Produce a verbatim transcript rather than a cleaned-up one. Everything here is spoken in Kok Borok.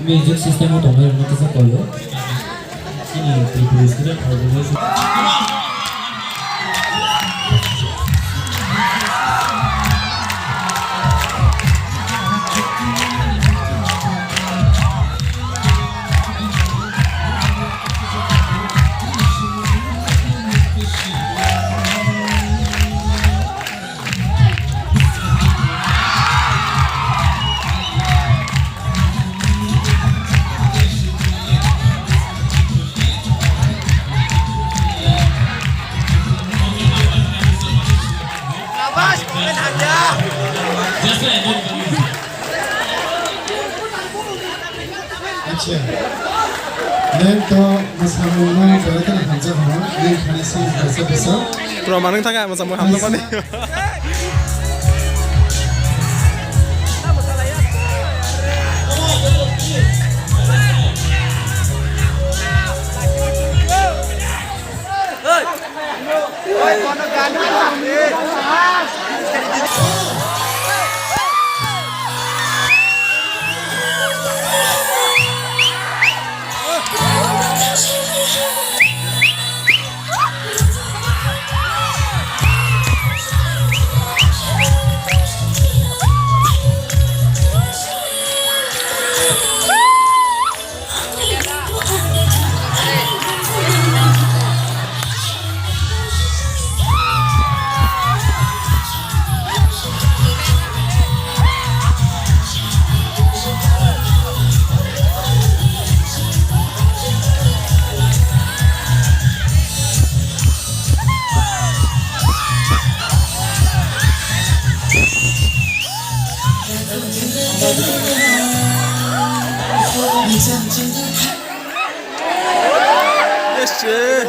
Music system o tongnai rokno kisa koyo. Chini Tripura Student Organization. Acha. Neng to mwsamungno belai kheno hamjak hwnwi, neng khani se bwsa bwsa. Bro, manung thangkha, mwsamung hamjakmani. Yes, sir.